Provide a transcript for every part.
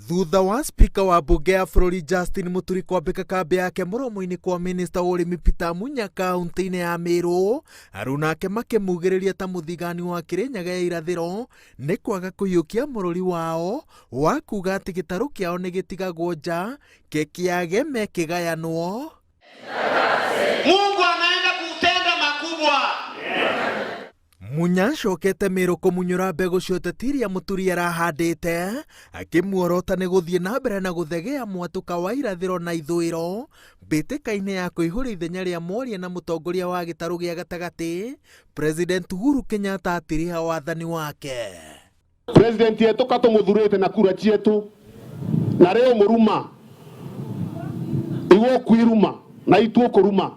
Thutha wa spika wa mbunge ya bũrũri Justin Muturi kwambĩka kambĩ yake mũromo-inĩ kwa minista wa ũrĩmi Peter Munya kaunti-inĩ ya Meru, aruna ake makĩmugĩrĩria ta mũthigani wa Kĩrĩnyaga ya irathĩro nĩ kwaga kũiyũkia mũrũri wao wa kuga atĩ gĩtarũ kĩao nĩ gĩtigagwo nja keki ya geme ĩkĩgayanwo. Mungu anaenda kutenda makubwa. Munya acokete Meru kũmunyũra mbegũ cia ũteti iria Mũturi arahandĩte akĩmuorota nĩ gũthiĩ na mbere na gũthegea mwatũka wa irathĩro na ithũĩro mbĩtĩka-inĩ ya kũihũria ithenya rĩa mwaria na mũtongoria wa gĩtarũ gĩa gatagatĩ President Uhuru Kenyatta atiriha wathani wake. President yetu katumuthurite na kura cietu na rĩu mũruma iwo kwiruma na ituo kuruma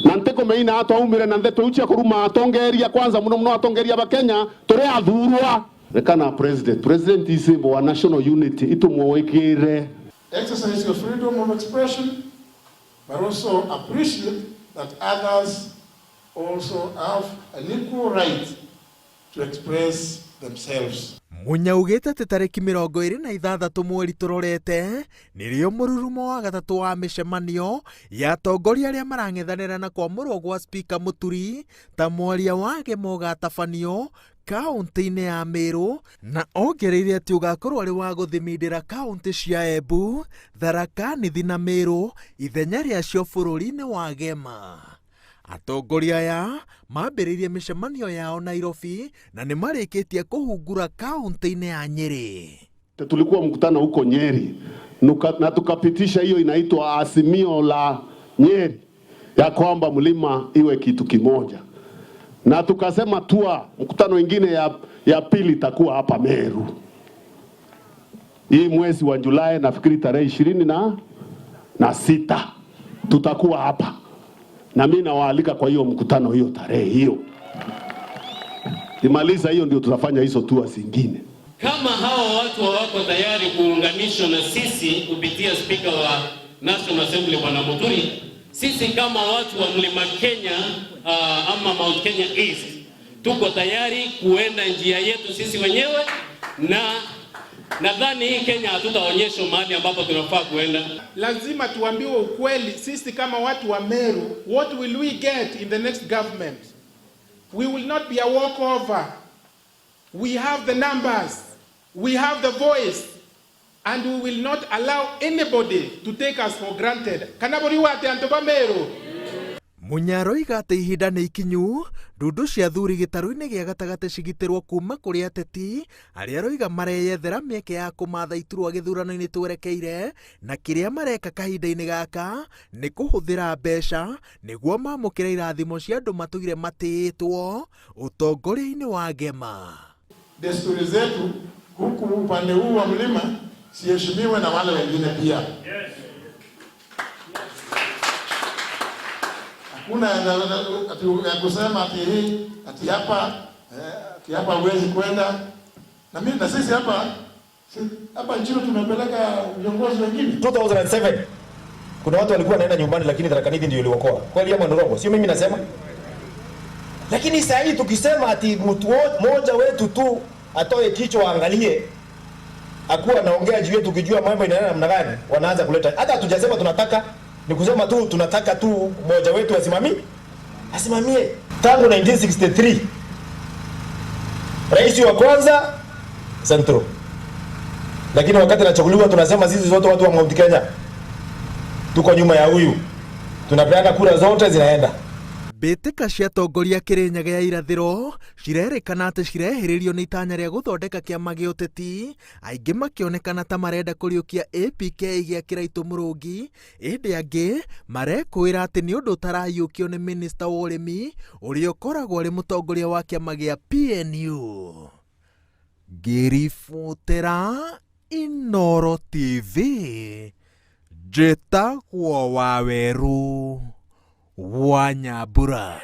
na ntikumeina atwaumire na ndeto iu cia kuruma atongeria kwanza muno muno atongeria ba Kenya turi athurwa rekana president isembo wa national unity itumwikire. Exercise your freedom of expression, but also appreciate that others also have an equal right to express themselves. Munya augĩte atĩ tarĩki 26 mweri tũrorete nĩrĩo mũrurumo wa gatatũ wa mĩcemanio ya atongoria arĩa marang'ethanĩra na kwamũrwo gwa spika Mũturi ta mwaria wa gemo ũgatabanio kaunti-inĩ ya Meru, na ongereire atĩ ũgakorwo arĩ wa gũthimindĩra kaunti cia Embu, Tharaka Nithi na Meru ithenya rĩacio bũrũri-inĩ wa Gema. Atongoria aya mambĩrĩirie mĩcemanio yao Nairobi na nĩ marĩkĩtie kũhungura kaunti-inĩ ya Nyeri. Tulikuwa mkutano huko Nyeri na tukapitisha hiyo inaitwa azimio la Nyeri ya kwamba mlima iwe kitu kimoja, na tukasema tua mkutano ingine ya pili itakuwa hapa Meru hii mwezi wa Julai, nafikiri tarehe 26 tutakuwa hapa, na mimi nawaalika kwa hiyo mkutano hiyo tarehe hiyo. Imaliza hiyo ndio tutafanya hizo tua zingine. Kama hawa watu hawako tayari kuunganishwa na sisi kupitia spika wa National Assembly Bwana Muturi, sisi kama watu wa Mlima Kenya ama Mount Kenya East tuko tayari kuenda njia yetu sisi wenyewe, na nadhani hii Kenya hatutaonyeshwa mahali ambapo tunafaa kuenda. Lazima tuambiwe ukweli sisi kama watu wa Meru, what will we get in the next government? We will not be a walkover. We have the numbers, we have the voice, and we will not allow anybody to take us for granted. Kanaboriwa ati antu ba Meru. Munya aroiga atĩ ihinda nĩ ikinyu ndundu cia thuri gĩtarũ-inĩ gĩa gatagatĩ cigitĩrwo kuma kũrĩ ateti arĩa aroiga mareyethera mĩeke ya kũmatha iturwa gĩthurano-inĩ twerekeire, na kĩrĩa mareka kahinda-inĩ gaka nĩ kũhũthĩra mbeca nĩguo mamũkĩre irathimo cia andũ matũire matĩĩtwo ũtongoria-inĩ wa Gema. Desturi zetu huku upande huu wa mlima siheshimiwe na wale wengine pia. Hakuna ya kusema ati hii, ati hapa, ati hapa huwezi kwenda. Na mimi na sisi hapa, hapa nchini tumepeleka viongozi wengine. 2007 kuna watu walikuwa wanaenda nyumbani lakini Tharaka Nithi ndio iliokoa. Kweli ama ni urongo? Sio mimi nasema. Lakini saa hii tukisema ati mtu mmoja wetu tu atoe kichwa aangalie akuwa anaongea juu yetu tukijua mambo inaenda namna gani, wanaanza kuleta. Hata hatujasema tunataka, ni kusema tu tunataka tu mmoja wetu asimamie. Tangu 1963 rais wa kwanza Central, lakini wakati anachaguliwa tunasema sisi zote watu wa Mount Kenya tuko nyuma ya huyu, tunapeana kura zote zinaenda. Mbĩtĩka cia atongoria Kĩrĩnyaga ya irathĩro cirerĩkana atĩ cirehĩrĩrio nĩ itanya rĩa gũthondeka kĩama gĩa ũteti, aingĩ makĩonekana ta marenda kũriũkia APK gĩa Kĩraitũ Mũrũngi, ĩndĩ angĩ marekũĩra atĩ nĩ ũndũ ũtaraiyũkio nĩ minista wa ũrĩmi ũrĩa ũkoragwo arĩ mũtongoria wa kĩama gĩa PNU. Ngĩribotera Inooro TV, njĩtagwo Wawerũ wa Nyambura.